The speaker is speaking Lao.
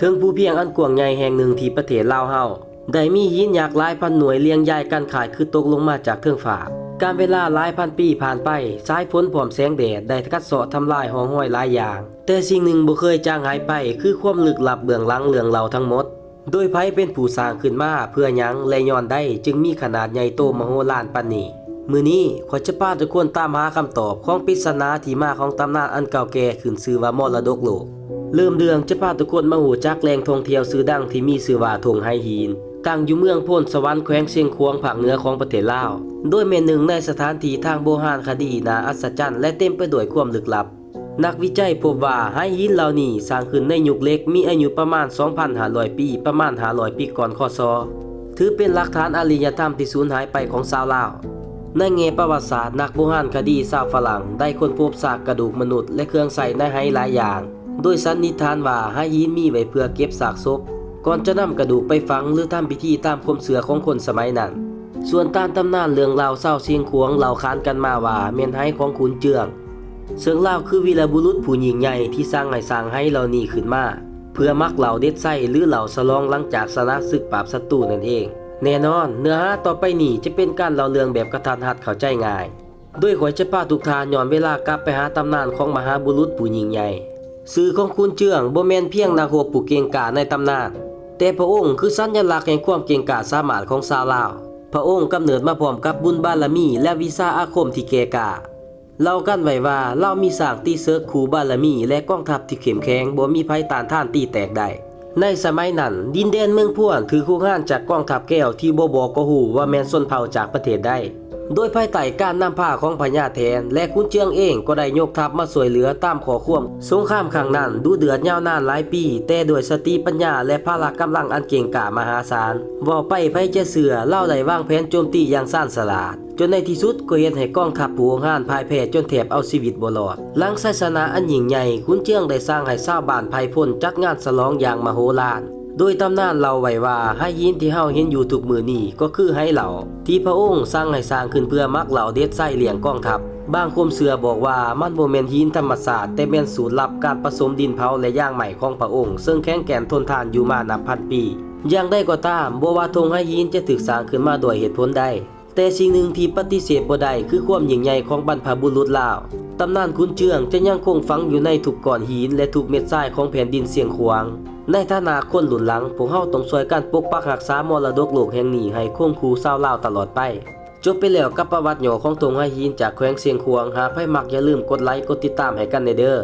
ເທິງພູພຽງອັນກວ້າງໃຫຍ່ແຫ່ງໜຶ່ງທີ່ປະເທດລາວເຮົາ ໄດ້ມີຫີນຫຍັກຫຼາຍພັນໜ່ວຍລຽງລາຍກັນຄ້າຍຄືຕົກລົງມາຈາກເທິງຟ້າ. ການເວລາຫຼາຍພັນປີຜ່ານໄປ, ສາຍຝົນພ້ອມແສງແດດໄດ້ກັດເຊາະທຳລາຍຮ່ອງຮອຍຫຼາຍຢ່າງ, ແຕ່ສິ່ງໜຶ່ງບໍ່ເຄີຍຈາງຫາຍໄປ ຄືຄວາມລຶກລັບເບື້ອງຫຼັງເລື່ອງເລົ່າທັງໝົດ. ໂດຍໃຜເປັນຜູ້ສ້າງຂຶ້ນມາ, ເພື່ອຫຍັງ ແລະ ຍ້ອນໃດຈຶ່ງມີຂະໜາດໃຫຍ່ໂຕມະໂຫລານປານນີ້? ມື້ນີ້ ຂ້ອຍຈະພາທຸກຄົນຕາມຫາຄຳຕອບຂອງປິດສະໜາທີ່ມາຂອງຕຳນານອັນເກົ່າແກ່ຂຶ້ນຊື່ວ່າມໍລະດົກໂລກ. ເລີ່ມເລື່ອງຈະພາທຸກຄົນມາຮູ້ຈັກແຫຼ່ງທ່ອງທ່ຽວຊື່ດັງທີ່ມີຊື່ວ່າທົ່ງໄຫຫີນ, ຕັ້ງຢູ່ເມືອງໂພນສະຫວັນ ແຂວງຊຽງຂວາງ ພາກເໜືອຂອງປະເທດລາວ, ໂດຍແມ່ນໜຶ່ງໃນສະຖານທີ່ທາງໂບຮານຄະດີໜ້າອັດສະຈັນ ແລະ ເຕັມໄປດ້ວຍຄວາມລຶກລັບ. ນັກວິໄຈພົບວ່າໄຫຫີນເຫຼົ່ານີ້ສ້າງຂຶ້ນໃນຍຸກເຫຼັກ, ມີອາຍຸປະມານສອງພັນຫ້າຮ້ອຍປີ, ປະມານຫ້າຮ້ອຍປີກ່ອນ ຄ.ສ. ຖືເປັນຫຼັກຖານອາລິຍະທຳທີ່ສູນຫາຍໄປຂອງຊາວລາວ. ໃນແງ່ປະຫວັດສາດ, ນັກໂບຮານຄະດີຊາວຝຣັ່ງໄດ້ຄົ້ນພົບຊາກກະດູກມະນຸດ ແລະ ເຄື່ອງໃຊ້ໃນໄຫຫຼາຍຢ່າງ, ໂດຍສັນນິຖານວ່າໄຫຫີນມີໄວ້ເພື່ອເກັບຊາກສົບ ກ່ອນຈະນຳກະດູກໄປຝັງ ຫຼື ທຳພິທີຕາມຄວາມເຊື່ອຂອງຄົນສະໄໝນັ້ນ. ສ່ວນຕາມຕຳນານເລື່ອງລາວຊາວຊຽງຂວາງເລົ່າຂານກັນມາວ່າແມ່ນໄຫຂອງຂຸນເຈືອງ, ເຊິ່ງລາວຄືວີລະບຸລຸດຜູ້ຍິ່ງໃຫຍ່ທີ່ສັ່ງໃຫ້ສ້າງໄຫເຫຼົ່ານີ້ຂຶ້ນມາ ເພື່ອໝັກເຫຼົ້າເດັດໄຊ ຫຼື ເຫຼົ້າສະຫຼອງຫຼັງຈາກຊະນະສຶກປາບສັດຕູນັ້ນເອງ. ແນ່ນອນ, ເນື້ອຫາຕໍ່ໄປນີ້ຈະເປັນການເລົ່າເລື່ອງແບບກະທັດຮັດເຂົ້າໃຈງ່າຍ, ໂດຍຂ້ອຍຈະພາທຸກທ່ານຍ້ອນເວລາກັບໄປຫາຕຳນານຂອງມະຫາບຸລຸດຜູ້ຍິ່ງໃຫຍ່. ຊື່ຂອງຂຸນເຈືອງບໍ່ແມ່ນພຽງນັກຮົບຜູ້ເກັ່ງກ້າໃນຕຳນານ, ແຕ່ພະອົງຄືສັນຍະລັກແຫ່ງຄວາມເກັ່ງກ້າສາມາດຂອງຊາວລາວ. ພະອົງກຳເນີດມາພ້ອມກັບບຸນບາລະມີ ແລະ ວິຊາອາຄົມທີ່ແກ່ກ້າ. ເລົ່າກັນໄວ້ວ່າລາວມີຊ້າງຕີເສິກຄູ່ບາລະມີ ແລະ ກອງທັບທີ່ເຂັ້ມແຂງ, ບໍ່ມີໃຜຕ້ານທານຕີແຕກໄດ້. ໃນສະໄໝນັ້ນ, ດິນແດນເມືອງພວນຖືກຮຸກຮານຈາກກອງທັບແກວທີ່ບໍ່ບອກກໍຮູ້ວ່າແມ່ນຊົນເຜົ່າຈາກປະເທດໃດ. ໂດຍພາຍໃຕ້ການນຳພາຂອງພະຍາແຖນ ແລະ ຂຸນເຈືອງເອງກໍໄດ້ຍົກທັບມາຊ່ວຍເຫຼືອຕາມຂໍ້ຄວາມ. ສົງຄາມຄັ້ງນັ້ນດຸເດືອດຍາວນານຫຼາຍປີ, ແຕ່ດ້ວຍສະຕິປັນຍາ ແລະ ພະລະກຳລັງອັນເກັ່ງກ້າມະຫາສານ, ເວົ້າໄປໃຜຈະເຊື່ອ, ລາວໄດ້ວາງແຜນໂຈມຕີຢ່າງຊານສະຫຼາດ, ຈົນໃນທີ່ສຸດກໍເຮັດໃຫ້ກອງທັບຜູ້ຮຸກຮານພ່າຍແພ້ຈົນແທບເອົາຊີວິດບໍ່ລອດ. ຫຼັງໄຊຊະນະອັນຍິ່ງໃຫຍ່, ຂຸນເຈືອງໄດ້ສັ່ງໃຫ້ຊາວບ້ານໄພພົນຈັດງານສະຫຼອງຢ່າງມະໂຫລານ. ໂດຍຕຳນານເລົ່າໄວ້ວ່າ ໄຫຫີນທີ່ເຮົາເຫັນຢູ່ທຸກມື້ນີ້ກໍຄືໄຫເຫຼົ້າ ທີ່ພະອົງສັ່ງໃຫ້ສ້າງຂຶ້ນເພື່ອໝັກເຫຼົ້າເດັດໄຊລ້ຽງກອງທັບ. ບາງຄວາມເຊື່ອບອກວ່າມັນບໍ່ແມ່ນຫີນທຳມະຊາດ, ແຕ່ແມ່ນສູດລັບການປະສົມດິນເຜົາ ແລະ ຢາງໄມ້ຂອງພະອົງ, ເຊິ່ງແຂງແກ່ນທົນທານຢູ່ມານັບພັນປີ. ຢ່າງໃດກໍຕາມ, ບໍ່ວ່າທົ່ງໄຫຫີນຈະຖືກສ້າງຂຶ້ນມາດ້ວຍເຫດຜົນໃດ, ແຕ່ສິ່ງໜຶ່ງທີ່ປະຕິເສດບໍ່ໄດ້ຄືຄວາມຍິ່ງໃຫຍ່ຂອງບັນພະບຸລຸດລາວ. ຕຳນານຂຸນເຈືອງຈະຍັງຄົງຝັງຢູ່ໃນທຸກກ້ອນຫີນ ແລະ ທຸກເມັດຊາຍຂອງແຜ່ນດິນຊຽງຂວາງ. ໃນຖານະຄົນລຸ້ນຫຼັງ, ພວກເຮົາຕ້ອງຊ່ວຍກັນປົກປັກຮັກສາມໍລະດົກໂລກແຫ່ງນີ້ໃຫ້ຄົງຄູ່ຊາວລາວຕະຫຼອດໄປ. ຈົບໄປແລ້ວກັບປະຫວັດຫຍໍ້ຂອງທົ່ງໄຫຫີນຈາກແຂວງຊຽງຂວາງ. ຫາກໃຜມັກ, ຢ່າລືມກົດໄລ, ກົດຕິດຕາມໃຫ້ກັນແດ່ເດີ້.